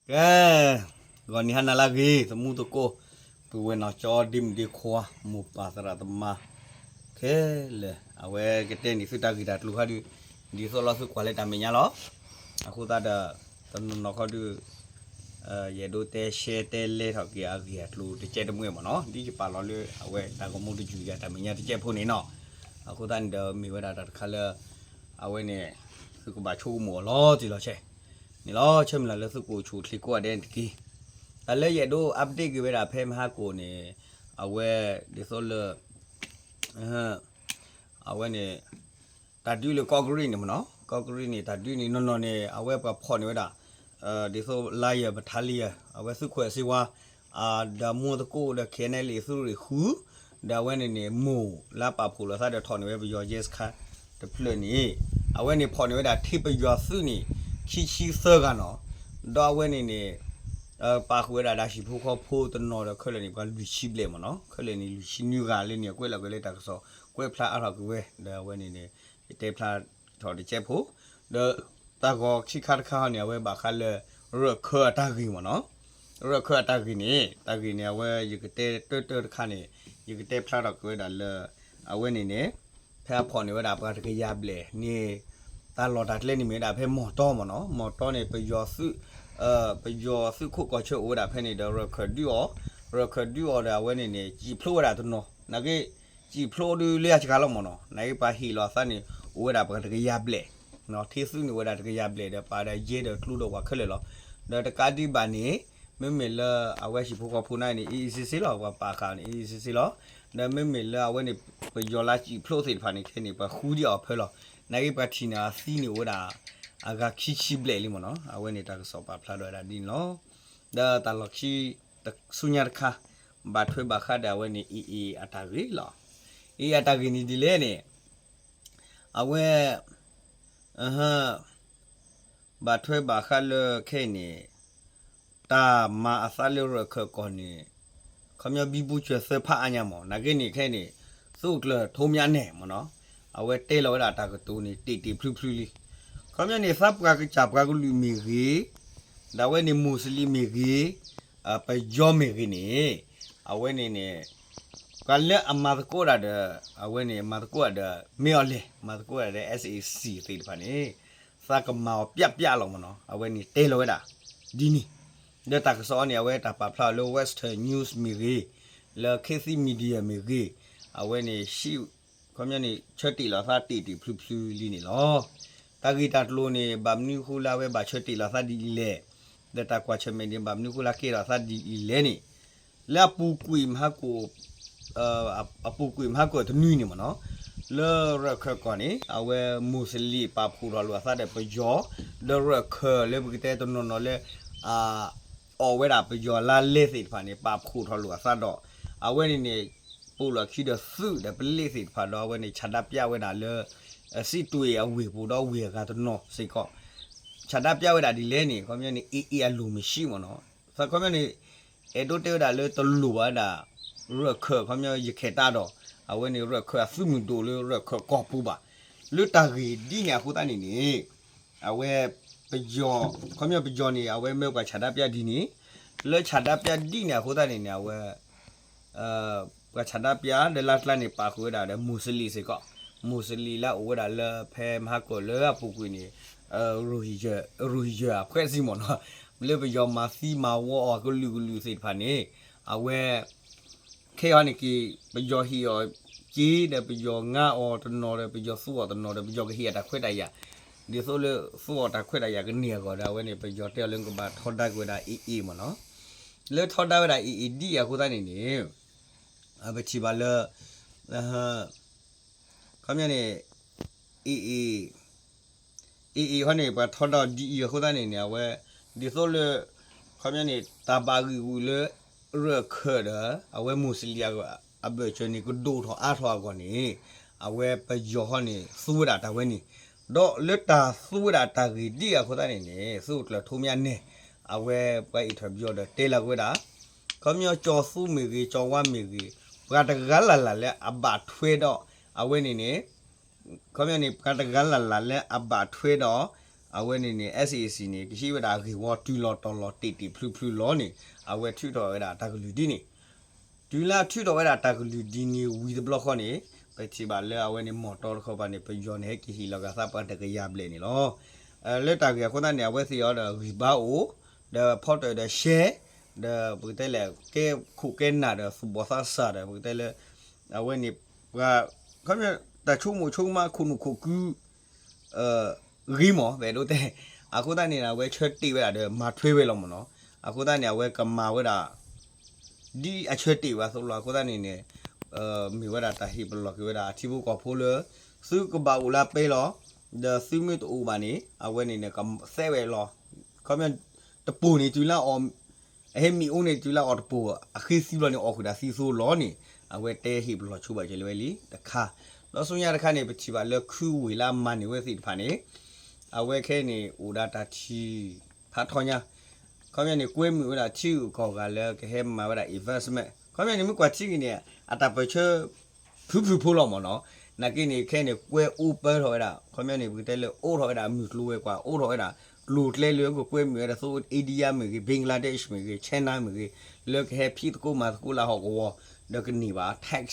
ကဲ, ဂီၤနံၤဟါနၤလၢအဂ့ၤ သမူသကိး, ပုၢ်ဝဲၢ်နီၢ်ကၠီ ဒ့မုၣ်ဒ့ခွါ မိၢ်ပၢ်သရၣ်သမါ ခဲလၢာ်, အဝဲကတဲန့ၢ်သုတၢ်ဂ့ၢ်တၢ်ကျိၤခါဒုး ဒ်သိးလီၤသုကွၢ်လၢတၢ်မဲာ်ညါလီၤ. အဃိသတးဒီး တနီၤနီၤခီဒုး ယအဲၣ်ဒိးတဲရှဲတဲလဲထီၣ်က့ၤအဂ့ၢ်အကျိၤတကဲတမှဲၤမ့ၢ်နီၤ, ဒ်ယပာ်လီၤလၢအဝဲတၢ်ဂီၤမူတယုၢ်ယၤတၢ်မဲာ်ညါတကဲဖိန့ၣ်နီၤ. အဃိသတးန့ၣ်ဒီးမ့ၢ်ဝဲဒၣ်တၢ်တခါလၢ အဝဲန့ၣ် သုကဘၣ်ဆိကမိၣ်အီၤလီၤတံၢ်လီၤဆဲးန့ၣ်လီၤ. ဆၢမုၢ်လၢ်လၢသုကအိၣ်ဆူၣ်အိၣ်ချ့ကိးဂၤဒဲးန့ၣ်တက့ၢ်. တၢ်လၢယအဲၣ်ဒိး update က့ၤဝဲဒၣ်ဖဲမဟါကိၣ်န့ၣ် အဝဲဒ်သိးလၢ အဝဲန့ၣ် တၢ်ဒုးလၢကီၢ်ကရံၣ်န့ၣ်မ့ၢ်နီၤ, ကီၢ်ကရံၣ်န့ၣ် တၢ်ဒုးန့ၣ် နီၢ်နီၢ်န့ၣ် အဝဲပှၤဖီၣ်န့ၢ်ဝဲဒၣ် ဒ်သိး Lion Battalion အဝဲသုးခိၣ်စ့ဝါ ဒီးမူသကိးဒီး ခဲနဲလ့ သုးရ့ၣ်ဃု ဒီးအဝဲန့ၣ်န့ၣ် မိၢ်လၢပာ်ဖှိၣ်လိာ်သးဒီးထီၣ်န့ၢ်ဝဲပယီၤ ရဲစခန်း တဖျၢၣ်န့ၣ် အဝဲန့ၣ်ဖီၣ်န့ၢ်ဝဲဒၣ်ထံပယီၤသုးန့ၣ် ခံဆံသၢဂၤနီၤ. ဒီးအဝဲန့ၣ်န့ၣ် ပာ်ဃုာ်ဝဲဒၣ်တၢ်ဟံၣ်ဖိဃီဖိတနီၤဒီးခဲလၢာ်န့ၣ် ပှၤလွံၢ်ဆံဘျဲၣ်မ့ၢ်နီၤ, ခဲလၢာ်န့ၣ် လွံၢ်ဆံနွံဂၤလၢန့ၣ် အကွဲးလီၤကွံာ်လၢတၢ်ကစီၣ် ကွဲးဖျါအါထီၣ်က့ၤဝဲ ဒီးအဝဲန့ၣ်န့ၣ် ယတဲဖျါထီၣ်တကဲဖိ ဒီးတၢ်ဂီၤခံခါတခါဟီန့ၣ် အဝဲဘၣ်ဃးလၢ ရၢၢ်ခၢၣ်အတၢ်ဂ့ၢ်မ့ၢ်နီၤ. ရၢၢ်ခၢၣ်အတၢ်ဂ့ၢ်န့ၣ် တၢ်ဂ့ၢ်န့ၣ် အဝဲယကတဲတၢတၢတခါန့ၣ် ယကတဲဖျါထီၣ်က့ၤဝဲဒၣ်လၢ အဝဲန့ၣ်န့ၣ် ဖဲအဖီၣ်န့ၢ်ဝဲဒၣ်ပှၤတကယၤဘျဲၣ်န့ၣ် တၢ်လီၢ်တၢ်ကျဲန့ၣ်မ့ၢ်ဝဲဒၣ်ဖဲမီၢ်တီမ့ၢ်နီၤ. မီၢ်တီန့ၣ် ပယီၤသုး ပယီၤသုးခိၣ်ကီၢ်ဆၢအိၣ်ဝဲဒၣ်ဖဲန့ၣ်ဒီး ရၢၢ်ခၢၣ်ဒုးအီၤ, ရၢၢ်ခၢၣ်ဒုးအီၤဒီးအဝဲန့ၣ်န့ၣ် စံၣ်ဖျိးဝဲဒၣ်တနီၤ နာ်က့ စံၣ်ဖျိးဒုးလၢအစှၤလီၤမ့ၢ်နီၤ. နာ်က့ပှၤဟ့ၣ်လီၤအသးန့ၣ် အိၣ်ဝဲဒၣ်ပှၤတကယၤဘျဲၣ်, ထံသုးန့ၣ်အိၣ်ဝဲဒၣ်တကယၤဘျဲၣ်ဒီးပာ်ဒီးယဲဒီးကျိဒီးပှၤခဲလၢာ်လီၤ. ဒီးတကးဒံးဘၣ်န့ၣ် မ့မ့ၢ်လၢအဝဲဟံၣ်ဖိဃီဖိန့ၣ်န့ၣ် အ့ၣ်အ့ၣ်စ့စ့လီၤ, ပှၤပာ်ဃာ်န့ၣ် အ့ၣ်အ့ၣ်စ့စ့လီၤ. ဒီးမ့မ့ၢ်လၢအဝဲန့ၣ် ပယီၤလၢစံၣ်ဖျိးသ့ၣ်တဖၣ်န့ၣ် ခဲန့ၣ် ပှၤဃုဒံးအီၤဖဲလီၤ. နာ်က့ပှၤထံၣ်န့ၣ်အသံန့ၣ်အိၣ်ဝဲဒၣ် အဂၤခံဆံဘျဲၣ်လံမ့ၢ်နီၤ. အဝဲန့ၣ်တၢ်ကစီၣ်ပာ်ဖျါဒီးဝဲဒၣ်ဒ်န့ၣ်လီၤ. ဒီးတၢ်လီၢ်ခံ တဆူညါတခါ ဘၣ်ထွဲဘၣ်ဃးဒီးအဝဲန့ၣ် အ့ၣ်အ့ၣ်အတၢ်ဂ့ၢ်လီၤ. အ့ၣ်အ့ၣ်အတၢ်ဂ့ၢ်န့ၣ်ဒ်လဲၣ်န့ၣ် အဝဲ ဘၣ်ထွဲဘၣ်ဃးလၢခဲအံၤန့ၣ် တၢ်မၤအသးလၢရၢၢ်ခၢၣ်ကီၢ်န့ၣ် ခီပညီဘံဘူစၢၤသၢဖးအါညါမ့ၢ် နာ်က့န့ၣ်ခဲအံၤန့ၣ် သုးခိၣ်ကျၢၢ်ထိးမၠါနဲၣ်မ့ၢ်နီၤ အဝဲတဲလီၤဝဲဒၣ်တၢ်ကတိၤန့ၣ် တ့ၢ်တ့ၢ်ဖျုဖျုလံ. ခီပညီန့ၣ် သးပှၤကစၢ်ပှၤကလုာ်မ့ၢ်ဂ့ၤ, ဒီးအဝဲန့ၣ် မူစလံမ့ၢ်ဂ့ၤ, ပယီၤမ့ၢ်ဂ့ၤန့ၣ် အဝဲန့ၣ်န့ၣ် ပှၤလၢအမၤသကိးတၢ်ဒီး အဝဲန့ၣ် မၤသကိးတၢ်ဒီး မ့ၢ်အီၤလဲၣ် မၤသကိးတၢ်ဒီး SAC သ့ၣ်တဖၣ်န့ၣ် သးကမၤအီၤပျးပျးလီၤမ့ၢ်နီၤ အဝဲန့ၣ်တဲလီၤဝဲဒၣ် ဒ်န့ၣ် ဒီးတၢ်ကစီၣ်အံၤန့ၣ် အဝဲတၢ်ပာ်ဖျါအီၤလၢ Western News မ့ၢ်ဂ့ၤ, လၢ Khit Thit Media မ့ၢ်ဂ့ၤ, အဝဲန့ၣ် ခီပညီန့ၣ် ဆၢတ့ၢ်လီၤသးတ့ၢ်တ့ၢ်ဖျုဖျုလံန့ၣ်လီၤ. တၢ်ဂ့ၢ်တၢ်ကျိၤန့ၣ် ဘၣ်မနုၤဃိလၢအဝဲဘၣ်ဆၢတ့ၢ်လီၤသးဒ်အံၤလဲၣ်, ဒီးတၢ်ကွၢ်ဆၢၣ်မဲာ်န့ၣ် ဘၣ်မနုၤဃိလၢကဲထီၣ်သးဒ်အံၤလဲၣ်န့ၣ် လၢအပူၤကွံာ်မဟါကိၣ် အပူၤကွံာ်မဟါကိၣ်တနွံန့ၣ်မ့ၢ်နီၤ, လၢရၢၢ်ခၢၣ်ကီၢ်န့ၣ် အဝဲမူစလံပာ်ဖှိၣ်ထီၣ်လိာ်အသးဒီးပယီၤ, ဒီးရၢၢ်ခၢၣ်လၢပကတဲတနီၤနီၤလၢ အီၣ်ဝဲဒၣ်ပယီၤလါလဲသ့ၣ်တဖၣ်န့ၣ် ပာ်ဖှိၣ်ထီၣ်လိာ်အသးဒီး အဝဲန့ၣ်န့ၣ် ပိာ်လီၢ်ခံဒီးသုးဒီးပလ့းသ့ၣ်တဖၣ်ဒီး အဝဲန့ၣ် ဆန္ဒပြဝဲဒၣ်လၢ စံးတွ့အဝ့ၢ်ပူၤဒီးဝ့ၢ်အဂၤတနီၤစ့ၢ်ကီး ဆန္ဒပြဝဲဒၣ်ဒ်လဲၣ်န့ၣ် ခီပညီန့ၣ် AA အလိၤမ့ၢ်ဆံးမ့ၢ်နီၤ, ခီပညီန့ၣ် အဲၣ်ဒိးတဲဝဲဒၣ်လၢတလိၣ်ဘၣ်ဝဲဒၣ် ရၢၢ်ခၢၣ် ခီပညီယခဲတၢ်ဒီး အဝဲန့ၣ်ရၢၢ်ခၢၣ်အသုးမုၢ်ဒိၣ်လၢရၢၢ်ခၢၣ်ကီၢ်ပူၤဘၣ်. လၢတၢ်ဂ့ၢ်ဒ်န့ၣ်အဃိသတးန့ၣ်န့ၣ် အဝဲ ပယီၤ ခီပညီပယီၤန့ၣ် အဝဲမၢပှၤဆန္ဒပြဒ်န့ၣ် လၢဆန္ဒပြဒ်န့ၣ်အဃိသတးန့ၣ်န့ၣ် အဝဲ ပှၤဆန္ဒပြလၢလါကျါန့ၣ် ပာ်ဃုာ်ဝဲဒၣ်ဒီး မူစလံစ့ၢ်ကီး, မူစလံလၢအအိၣ်ဝဲဒၣ်လၢဖဲမဟါကီၢ်လၢအပူၤကွံာ်န့ၣ် ရူဟံယၢၢ်အဖှဲးစံမ့ၢ်နီၤ, လၢပယီၤမၤသံမၤဝီအီၤကလုာ်ကလုာ်သ့ၣ်တဖၣ်န့ၣ် အဝဲ ခဲအံၤန့ၣ်က့ၤ ပယီၤဟ့ၣ်အီၤက့ၤဒီး ပယီၤငါအီၤတနီၤဒီး ပယီၤသူအီၤတနီၤဒီး ပယီၤကဟ့ၣ်အတၢ်ခွဲးတၢ်ယာ်, ဒ်သိးလၢသူအီၤတၢ်ခွဲးတၢ်ယာ်ကန့ၢ်အဂီၢ်ဒီး အဝဲန့ၣ် ပယီၤတဲအီၤလၢကဘၣ်ထီဒါကွံာ်ဝဲဒၣ် AA မ့ၢ်နီၤ, လၢထီဒါဝဲဒၣ် AA ဒ်အံၤအဃိသတးန့ၣ်န့ၣ် ပထံၣ်ဘၣ်လၢ ခီပညီန့ၣ် AA AA ခီန့ၣ် ပှၤထီဒါဒ်အံၤအဃိသတးန့ၣ်န့ၣ် အဝဲ ဒ်သိးလၢ ခီပညီန့ၣ် တၢ်ဘၣ်ဂံာ်ဂူာ်လၢ ရၢၢ်ခၢၣ်ဒီး အဝဲမူစလံအဘၢၣ်စၢၤန့ၣ် ကဒိၣ်ထီၣ်အါထီၣ်အဂီၢ်န့ၣ် အဝဲပယီၤခီန့ၣ် သူဝဲဒၣ်တၢ်ဝဲန့ၣ်, ဒီးလၢတၢ်သူဝဲဒၣ်တၢ်ဂ့ၢ်ဒ်အံၤအဃိသတးန့ၣ်န့ၣ် သုးခိၣ်ကျၢၢ်ထိးမၠါနဲၣ် အဝဲပှၤအံးထီၣ်ပယီၤဒီးတဲလီၤက့ၤဝဲဒၣ် ခီပညီကၠီၤသူမ့ၢ်ဂ့ၤ ကၠီၤဝါမ့ၢ်ဂ့ၤ ပှၤတဂၤလၢ်လၢ်လၢအဘၣ်ထွဲဒီး အဝဲန့ၣ်န့ၣ် ခီပညီန့ၣ် ပှၤတဂၤလၢ်လၢ်လၢအဘၣ်ထွဲဒီး အဝဲန့ၣ်န့ၣ် SAC န့ၣ် ကဟ့ၣ်ဝဲဒၣ်ဂ့ၢ်ဝီတုၤလီၤတီၤလီၤတ့ၢ်တ့ၢ်ဖျုးဖျုးလီၤန့ၣ် အဝဲထုးထီၣ်ဝဲဒၣ်တၢ်ကလုၢ်ဒ်န့ၣ် တုၤလၢအထုးထီၣ်ဝဲဒၣ်တၢ်ကလုၢ်ဒ်န့ၣ်ဝံၤတဘျီဃီန့ၣ် ပထံၣ်ဘၣ်လၢအဝဲန့ၣ် မီၢ်တီတခီပၤန့ၣ် ပယီၤန့ၣ် ဟဲက့ၤဟ့ၣ်လီၤဂာ်သးပှၤတကယၤဘျဲၣ်န့ၣ်လီၤ. လၢတၢ်ဂ့ၢ်အဃိသတးန့ၣ် အဝဲသ့ၣ်အီၤဒီးဂံၢ်ဘါအိၣ် ဒီးဖီတၢၣ်ဒီးရှဲ ဒီးပကတဲလဲၣ် ကဲခိၣ်ကဲနၢ်ဒီးသူၣ်ဘီၣ်သးစၢ်ဒီး ပကတဲလၢ အဝဲန့ၣ် ပှၤ ခီပညီ တၢ်ဆိကမိၣ်ဆိကမး ခိၣ်နူာ်ခိၣ်ကု ဂ့ၤမး ပအဲၣ်ဒိးတဲ, အဃိသတးန့ၣ် အဝဲဆၢတ့ၢ်ဝဲဒၣ်ဒီး မၤထွဲဝဲလီၤမ့ၢ်နီၤ. အဃိသတးန့ၣ် အဝဲကမၤဝဲဒၣ် ဒ်အဆၢတ့ၢ်ဝဲအသိးလီၤ. အဃိသတးန့ၣ်န့ၣ် မ့ၢ်ဝဲဒၣ်တၢ်ဟ့ၣ်ပလီၢ်က့ၤဝဲဒၣ် ထံဖိကီၢ်ဖိလၢ သုကဘၣ်အိၣ်လၢပဲလီၤ, ဒီးသုမ့ၢ်တအိၣ်ဘၣ်န့ၣ် အဝဲန့ၣ်န့ၣ် ကသဲဝဲလီၤ. ခီပညီ တပိၢ်န့ၣ်တုၤလၢအီၤ အဟဲမ့ၢ်အိၣ်န့ၣ် တုၤလၢအီၤတပိၢ် အဃ့သံဘျီန့ၣ် အီၣ်ဃုာ်ဒၣ်သံသိလီၤန့ၣ် အဝဲတဲဟ့ၣ်ပလီၢ်ဆိဘၣ်ကဲလၢၤဝဲလံ တခါ. ဒီးဆူညါတခါန့ၣ် ပထံၣ်ဘၣ်လၢခုဝ့ၢ်လၢအမၤန့ၢ်ဝဲသ့ၣ်တဖၣ်န့ၣ် အဝဲခဲအံၤန့ၣ် အိၣ်ဒၣ်တၢ်ထံၣ်ဖးထီညါ, ခီပညီန့ၣ် ကွဲမုာ်ဝဲဒၣ်ထံဂုၤကီၢ်ဂၤလၢကဟဲမၤဝဲဒၣ် investment ခီပညီန့ၣ် မ့ၢ်ကွၢ်ထံဂ့ၤန့ၣ် အတၢ်ပၢၢ်ဆၢ ဖုဖုဖိလီၤမ့ၢ်နီၤ. နာ်က့န့ၣ် ခဲအံၤန့ၣ် ကွဲအိၣ်ပၢထီၣ်ဝဲဒၣ် ခီပညီန့ၣ် ပကတဲလၢအိးထီၣ်ဝဲဒၣ်မုၢ်ကျိၤဝဲၤကွာ် အိးထီၣ်ဝဲဒၣ် ကျိၤကျဲလၢကကွဲမုာ်ဝဲဒၣ်သိး India မ့ၢ်ဂ့ၤ Bangladesh မ့ၢ်ဂ့ၤ China မ့ၢ်ဂ့ၤ လၢကဟဲဖံးသကိးမၤသကိးလၢဟီၣ်ကဝီၤ ဒီးကန့ၢ်ဘၣ် tax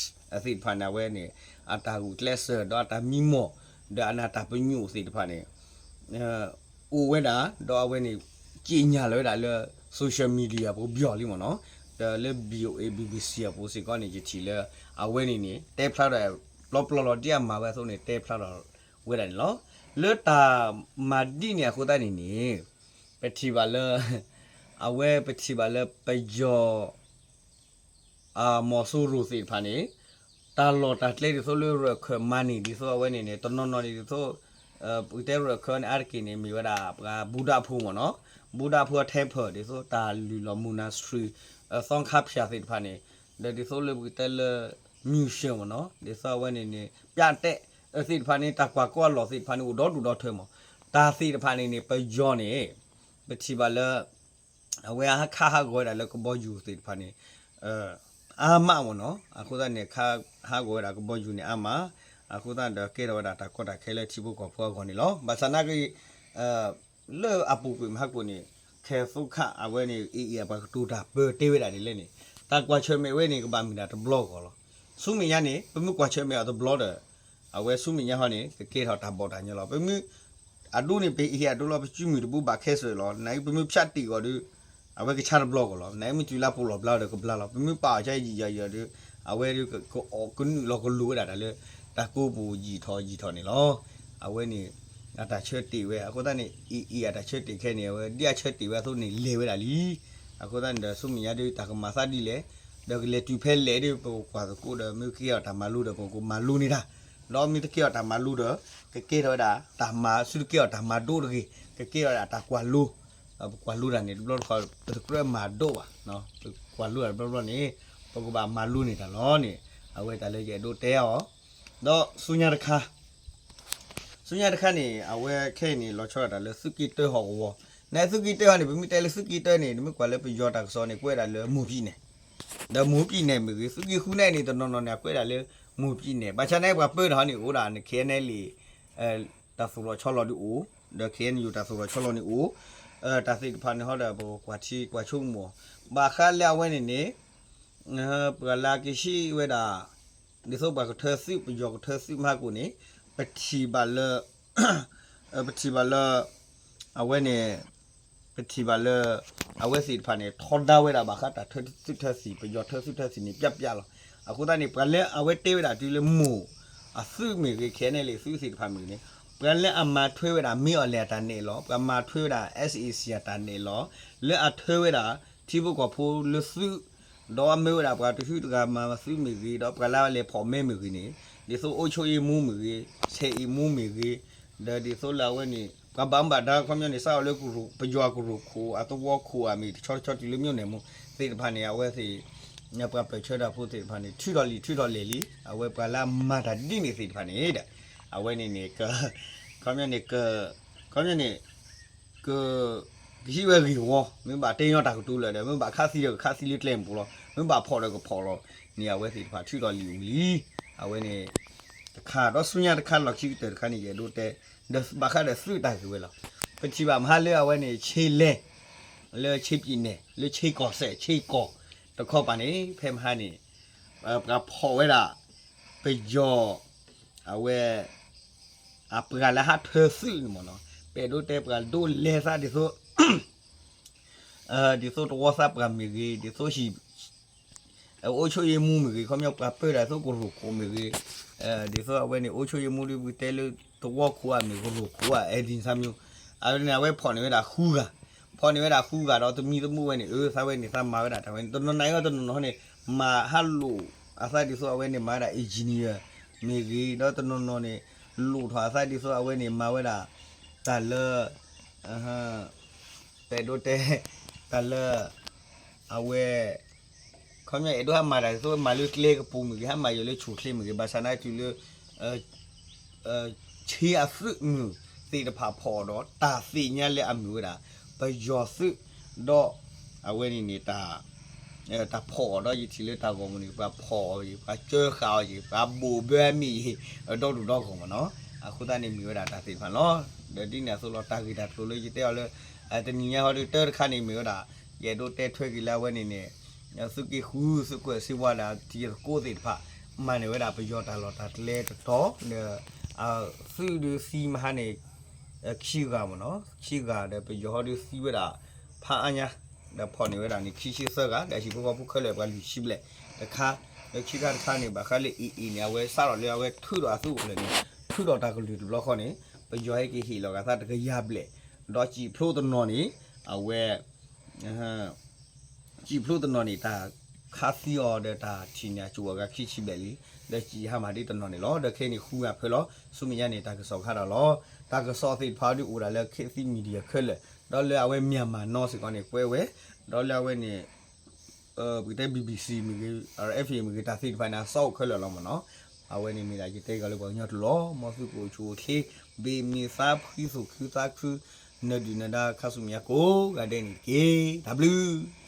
သ့ၣ်တဖၣ်န့ၣ် အဝဲန့ၣ် အတၢ်ဂုာ်ကျဲးစၢး ဒီးအတၢ်မံမီၢ် ဒီးအနၢ်တၢ်ပညိၣ်သ့ၣ်တဖၣ်န့ၣ် အိၣ်ဝဲဒၣ် ဒီးအဝဲန့ၣ် ကြေညာလီၤဝဲဒၣ်လၢ social media ပူၤပယီၤလံမ့ၢ်နီၤ, ဒီးလၢ VOA BBC အပူၤစ့ၢ်ကီးန့ၣ် ယထံၣ်လၢ အဝဲန့ၣ်န့ၣ် တဲဖျါထီၣ် ပျီပျီလီၤ ဒ်အမၤဝဲအသိးန့ၣ် တဲဖျါထီၣ်ဝဲဒၣ်န့ၣ်လီၤ. လၢတၢ်မၤဒ်န့ၣ်အဃိသတးန့ၣ်န့ၣ် ပထံၣ်ဘၣ်လၢ အဝဲပထံၣ်ဘၣ်လၢပယီၤ မီၤစိရိၤသ့ၣ်တဖၣ်န့ၣ် တၢ်လီၢ်တၢ်ကျဲဒ်သိးလၢရၢၢ်ခၢၣ်မၤန့ၢ်ဒ်သိးအဝဲန့ၣ်န့ၣ် တနီၤနီၤန့ၣ်ဒ်သိး ပကတဲရၢၢ်ခၢၣ်န့ၣ် အါတက့ၢ်န့ၣ် မ့ၢ်ဝဲဒၣ်ပှၤဘူဒၣ်ဖိမ့ၢ်နီၤ, ဘူဒၣ်ဖိအ temple ဒ်သိးတၢ်လုၢ်လီၢ် monastery သီခါဖၠၣ်သ့ၣ်တဖၣ်န့ၣ် ဒီးဒ်သိးလၢပကတဲလၢ museum မ့ၢ်နီၤ ဒ်သိးအဝဲန့ၣ်န့ၣ် ပၠးတဲး သ့ၣ်တဖၣ်န့ၣ် တၢ်ကွၢ်ကီအလီၢ်သ့ၣ်တဖၣ်န့ၣ် အိၣ်ဒီဒူၣ်ဒီထၢမး, တၢ်သ့ၣ်တဖၣ်န့ၣ်န့ၣ် ပယီၤန့ၣ် ပထံၣ်ဘၣ်လၢ အဝဲဟးခးဟးဂီၤဝဲဒၣ်လၢကဘီယူၤသ့ၣ်တဖၣ်န့ၣ် အါမးမ့ၢ်နီၤ, အဃိသတးန့ၣ် ခးဟးဂီၤဝဲဒၣ်ကဘီယူၤန့ၣ်အါမး, အဃိသတးဒီးကဲထီၣ်ဝဲဒၣ်တၢ်ကီတၢ်ခဲလၢထံဖိကီၢ်ဖိအဂီၢ်န့ၣ်လီၤ. ဘၣ်ဆၣ်နာ်က့ လၢအပူၤကွံာ်မဟါကိၣ်န့ၣ် ခဲသိခးအဝဲန့ၣ် AA အပှၤကတိၤတၢ်ပၢတဲဝဲဒၣ်ဒ်လဲၣ်န့ၣ် တၢ်ကွၢ်ဆၢၣ်မဲာ်ဝဲန့ၣ် ကဘၣ်မ့ၢ်ဒၣ်တဘျီဂီၢ်လီၤ. ဆူမဲာ်ညါန့ၣ် ပမ့ၢ်ကွၢ်ဆၢၣ်မဲာ်အီၤတဘျီဒီး အဝဲဆူမဲာ်ညါဟီန့ၣ် ကကဲထီၣ်တၢ်ဘီၣ်တၢ်ညီလီၤ. ပမ့ၢ် အဒိန့ၣ် ပဟ့ၣ်အဒိလီၤ ပစုမုၢ်တဘိဘၣ်ခဲစၢၣ်လီၤ. နပမ့ၢ်ဖၠးတ့ၢ်အီၤဒီး အဝဲကဆါတဘျီဂီၢ်လီၤ. နမ့ၢ်တုၤလၢပိၢ်လီၢ်ဘျါဒီးကဘျါလီၤ. ပမ့ၢ်ပာ်အီၤဆါယံာ်ယံာ်ဒီး အဝဲဒီးကနုာ်လီၤကလိၤဝဲဒၣ်တၢ်လၢ တၢ်ကိးပူၤယံာ်ထီၣ်ယံာ်ထီၣ်န့ၣ်လီၤ. အဝဲန့ၣ် အတၢ်ဆၢတ့ၢ်ဝဲ အဃိသတးန့ၣ် AA အတၢ်ဆၢတ့ၢ်ခဲန့ၣ် အဝဲဒ်အဆၢတ့ၢ်ဝဲအသိးန့ၣ်လဲၤဝဲဒၣ်လံ. အဃိသတးန့ၣ်ဒီး ဆူမဲာ်ညါဒီးတၢ်ကမၤသးဒ်လဲၣ် ဒီးကလဲၤတုၤဖဲလဲၣ်ဒီး ပကကွၢ်သကိးဒီး မ့ၢ်ကဲအီၤတၢ်မၤလိဒီး ပကမၤလိန့ၢ်တၢ်, ဒီးမ့ၢ်တကဲအီၤတၢ်မၤလိဒီး ကကဲထီၣ်ဝဲဒၣ်တၢ်မၤ ဆူတကဲအီၤတၢ်မၤဒိတဂ့ၤ ကကဲထီၣ်ဝဲဒၣ်တၢ်ကွၢ်လိ, ပကွၢ်လိတၢ်န့ၣ် တဘျီတခီၣ် ပတကြၢးမၤဒိဘၣ်, ပကွၢ်လိတၢ်တဘျီဘျီန့ၣ် ပကဘၣ်မၤလိန့ၢ်တၢ်လီၤန့ၣ် အဝဲတၢ်လၢယအဲၣ်ဒိးတဲအီၤ, ဒီးဆူညါတခါ ဆူညါတခါန့ၣ် အဝဲခဲအံၤန့ၣ် လီၤဆီဒၣ်တၢ်လၢသုးက့တၢဟီၣ်ကဝီၤ, နသုးက့တၢဟီန့ၣ် ပမ့ၢ်တဲလၢသုးက့တၢန့ၣ် နမ့ၢ်ကွၢ်လၢပယီၤတၢ်ကစီၣ်န့ၣ် ကွဲးဒၣ်လၢ မွန်ပြည်နယ်, ဒီး မွန်ပြည်နယ် မ့ၢ်ဂ့ၤ သုးက့ဃုနၢ်န့ၣ် တနီၤနီၤန့ၣ် အကွဲးဒၣ်လၢ မွန်ပြည်နယ်, ဘၣ်ဆၣ်န့ၣ် ပှၤပၢတၢ်ဟီန့ၣ် အိၣ်ဒၣ် KNLA တၢ်သိၣ်လီၤဆီလီၤဒုးအိၣ်, ဒီး KNU တၢ်သိၣ်လီၤဆီလီၤန့ၣ်အိၣ်, တၢ်သ့ၣ်တဖၣ်န့ၣ်ဟီဒီး ပကွၢ်ထံကွၢ်ဆိကမိၣ်, ဘၣ်ဃးလၢအဝဲန့ၣ်န့ၣ် ပှၤလၢကဟံးဝဲဒၣ် ဒ်သိးပှၤကထၢသုး ပယီၤကထၢသုးမဟါကိၣ်န့ၣ် ပထံၣ်ဘၣ်လၢ ပထံၣ်ဘၣ်လၢ အဝဲန့ၣ် ပထံၣ်ဘၣ်လၢ အဝဲသ့ၣ်တဖၣ်န့ၣ် ထီဒါဝဲဒၣ်ဘၣ်ဃးတၢ်ထၢသုးထၢသံၣ် ပယီၤထၢသုးထၢသံၣ်န့ၣ် ပျးပျးလီၤ. အဃိသတးန့ၣ် ပှၤလၢအဝဲတဲဝဲဒၣ်တုၤလၢမိၢ်အသုးမ့ၢ်ဂ့ၤ KNLA သုးသ့ၣ်တဖၣ်မ့ၢ်ဂ့ၤန့ၣ် ပှၤလၢအမၤထွဲဝဲဒၣ် မ့ၢ်အီၤလဲၣ်အတၢ်နဲၣ်လီၤ. ပှၤမၤထွဲဝဲဒၣ် SAC အတၢ်နဲၣ်လီၤ. လၢအထၢဝဲဒၣ် ထံဖိကီၢ်ဖိလၢသုး ဒီးအမၢဝဲဒၣ်ပှၤတဟုတဂၤမၤသုးမ့ၢ်ဂ့ၤ ဒီးပှၤလၢအလဲၤဖီၣ်မဲမ့ၢ်ဂ့ၤန့ၣ် ဒ်သိးအိၣ်ဆိအ့မူမ့ၢ်ဂ့ၤ ဆဲးအ့မူမ့ၢ်ဂ့ၤ ဒီးဒ်သိးလၢအဝဲန့ၣ် ပှၤဘၣ်မူဘၣ်ဒါခီပညီန့ၣ် စးထီၣ်လၢကရူၢ် ပယီၤကရူၢ်ခိၣ် အသဝီခိၣ်အမ့ၢ်တဆီတဆီတုၤလၢ မြို့နယ်မှူး သ့ၣ်တဖၣ်န့ၣ် အဝဲသ့ၣ် ပှၤပၢၢ်ဆၢတၢ်ဖိသ့ၣ်တဖၣ်န့ၣ် ထုးထီၣ်လံာ်ထုးထီၣ်လဲၢ်လံ အဝဲပှၤလၢအမၤတၢ်ဒ်န့ၣ်သ့ၣ်တဖၣ်န့ၣ်ဒီး အဝဲန့ၣ်န့ၣ် ခီပညီန့ၣ် ခီပညီန့ၣ် က ကဟံးဝဲဂ့ၢ်ဝီ မ့ၢ်ဘၣ်တဲညီတၢ်ကတိၤလၢာ်ဒီး မ့ၢ်ဘၣ်ခးသံဒီးကခးသံလၢကျဲမုၢ်ပူၤလီၤ မ့ၢ်ဘၣ်ဖီၣ်ဒီးကဖီၣ်လီၤန့ၣ် အဝဲသ့ၣ်တဖၣ်ထုးထီၣ်လံာ်ဝံၤလံ. အဝဲန့ၣ် တခါ ဒီးဆူညါတခါလီၢ်ခံကတၢၢ်တခါန့ၣ် ယအဲၣ်ဒိးတဲ ဒီးဘၣ်ဃးဒီးသုးတၢ်ဂ့ၢ်ဝဲလီၤ. ပထံၣ်ဘၣ်မဟါလၢအဝဲန့ၣ် ဆ့လဲၣ် လၢဆ့ပံၤနဲၣ် လၢဆ့ကီၢ်စဲၣ် ဆ့ကီၢ်တခီပၤန့ၣ် ဖဲမဟါန့ၣ် ပှၤဖီၣ်ဝဲဒၣ် ပယီၤ အဝဲ အပှၤလၢဟးထၢသုးန့ၣ်မ့ၢ်နီၤ ပအဲၣ်ဒိးတဲပှၤဒိးလဲသးဒ်သိး ဒ်သိးတဝီသးပှၢ်မ့ၢ်ဂ့ၤ ဒ်သိး အအုပ်ချုပ်ရေးမှူးမ့ၢ်ဂ့ၤ ခီပညီပှၤပၢတၢ်ဒ်သိးကရူၢ်ခိၣ်မ့ၢ်ဂ့ၤ ဒ်သိးအဝဲန့ၣ် အုပ်ချုပ်ရေးမှူး ဒ်ပတဲလၢတဝီခိၣ်အမ့ၢ်ကရူၢ်ခိၣ်အ အဲဒံသးမံ အဝဲန့ၣ် အဝဲဖီၣ်န့ၢ်ဝဲဒၣ်ဃုဂၤ ဖီၣ်န့ၢ်ဝဲဒၣ်ဃုဂၤဒီးတမံၤတမုာ်ဝဲန့ၣ် အသးဝဲန့ၣ်သးမၤဝဲဒၣ်တၢ်ဝဲန့ၣ် တနီၤနၤအံၤတနီၤနီၤန့ၣ် မၤဟးလိာ်အသးဒ်သိးအဝဲန့ၣ်မၤဝဲဒၣ် engineer မ့ၢ်ဂ့ၤ ဒီးတနီၤနီၤန့ၣ် လိာ်ထီၣ်အသးဒ်သိးအဝဲန့ၣ်မၤဝဲဒၣ် တၢ်လၢ ပအဲၣ်ဒိးတဲ တၢ်လၢ အဝဲ ခီပညီအဲၣ်ဒိးဟးမၤတၢ်ဒ်သိးမၤလၢကျဲကပူၤမ့ၢ်ဂ့ၤ ဟးမၤယိာ်လၢဆူၣ်ချ့မ့ၢ်ဂ့ၤ ဘၣ်ဆၣ်နာ်က့လၢ ဆ့အသုးမုၢ်သ့ၣ်တဖၣ်ဖီၣ်အီၤဒီး တၢ်သ့ၣ်ညါလၢအမ့ၢ်ဝဲဒၣ် ပယီၤသုး ဒီး အဝဲန့ၣ်န့ၣ် တၢ်ဖီၣ်အီၤဒီး ယထံၣ်လၢတၢ်ဂီၤမူန့ၣ် ပှၤဖီၣ်အီၤယံၤ ပှၤကၢဃာ်အီၤယံၤ ပှၤဘိၣ်ဘၢအမ့ၢ်ယံၤ ဒီဒူၣ်ဒီဂီၢ်မ့ၢ်နီၤ အဃိသတးန့ၣ်မ့ၢ်ဝဲဒၣ်တၢ်သ့ၣ်တဖၣ်လီၤ. ဒီးဒ်န့ၣ်အသိးလီၤ တၢ်ဂ့ၢ်တၢ်ကျိၤလၢယတဲအီၤလၢ တနံၤညါဟီဒုးတၢတခါန့ၣ်မ့ၢ်ဝဲဒၣ် ယအဲၣ်ဒိးတဲထွဲက့ၤလၢအဝဲန့ၣ်န့ၣ် သုးက့ဃု သုးကွဲးစ့ဝါဒီးထံယသကိးသ့ၣ်တဖၣ် မၤန့ၢ်ဝဲဒၣ်ပယီၤတၢ်လီၢ်တၢ်ကျဲတတီၤ ဒီး သုးဒုးသံမဟါန့ၣ် ခံဂၤမ့ၢ်နီၤ ခံဂၤဒီးပယီၤဟီဒုးသံဝဲဒၣ် ဖးအါညါ ဒီးဖီၣ်န့ၢ်ဝဲဒၣ်န့ၣ် ခံဆံသၢဂၤ ဒီးဟံၣ်ဖိဃီဖိခဲလၢာ်ပှၤလွံၢ်ဆံဘျဲၣ်တခါ ဒီးခံခါတခါန့ၣ် ဘၣ်ဃးလၢ AA န့ၣ် အဝဲစးထီၣ်လၢအဝဲထုးထီၣ်အသုးအိၣ်ဖျဲၣ်န့ၣ် ထုးထီၣ်တၢ်ကလုၢ်တဘျီဃီန့ၣ် ပယီၤဟဲက့ၤဟ့ၣ်လီၤဂာ်သးတကယၤဘျဲၣ် ဒီးစံၣ်ဖျိတနီၤန့ၣ် အဝဲ စံၣ်ဖျိတနီၤန့ၣ် တၢ်ခးသံအီၤဒီးတၢ်ထံၣ်န့ၣ် အစိၣ်အဂၤခံဆံဘျဲၣ်လံ ဒီးစံၣ်ဟါမၢ်ဒ်တနီၤန့ၣ်လီၤ. ဒီးခဲအံၤန့ၣ် ဃုဂၤဖဲလီၤ ဆူမဲာ်ညါန့ၣ် တၢ်ကစီၣ်ခါဒီးလီၤ. တၢ်ကစီၣ်သ့ၣ်တဖၣ်ဒုးအိၣ်ဒၣ်လၢ ခေတ်သစ် Media ခဲလၢာ် ဒီးလၢအဝဲ Myanmar Now စ့ၢ်ကီးန့ၣ် ကွဲးဝဲ ဒီးလၢအဝဲန့ၣ် ပကတဲ BBC မ့ၢ်ဂ့ၤ RFA မ့ၢ်ဂ့ၤ တၢ်သ့ၣ်တဖၣ်န့ၣ် အစီအိၣ်ခဲလၢာ်လီၤမ့ၢ်နီၤ. အဝဲန့ၣ်မ့ၢ်ဒၣ်ယတဲကီးလၢပှၤကညီတလီၤ မ်သုကအိၣ်ဆူၣ်အိၣ်ချ့ ဘ့ၣ်မ့ၢ်သးဖှံသူၣ်ခုသးခု နဒုၣ်နဒါခါဆူမဲာ်ညါကိးဂၤဒဲးန့ၣ်တက့ၢ်. တၢ်ဘျုး